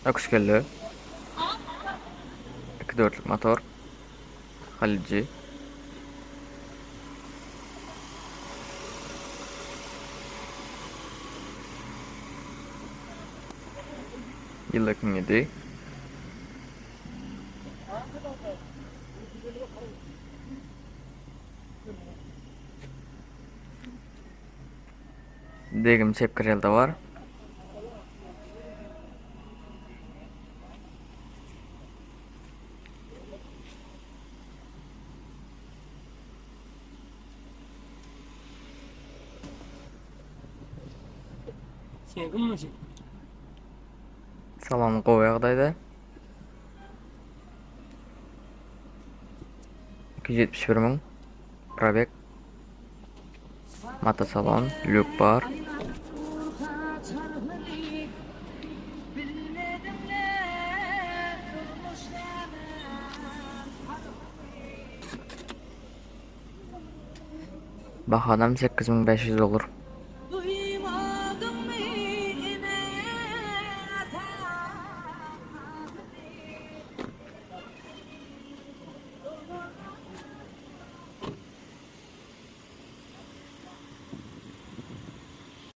Öküz kelle. 2 dörtlük motor. Halyjy. Ýyl 2007. Degim çep krelde bar. Salon gowy ýagdaýda. 271 müň probek. Motosalon, lýuk bar. Bahadam 8500 dollar.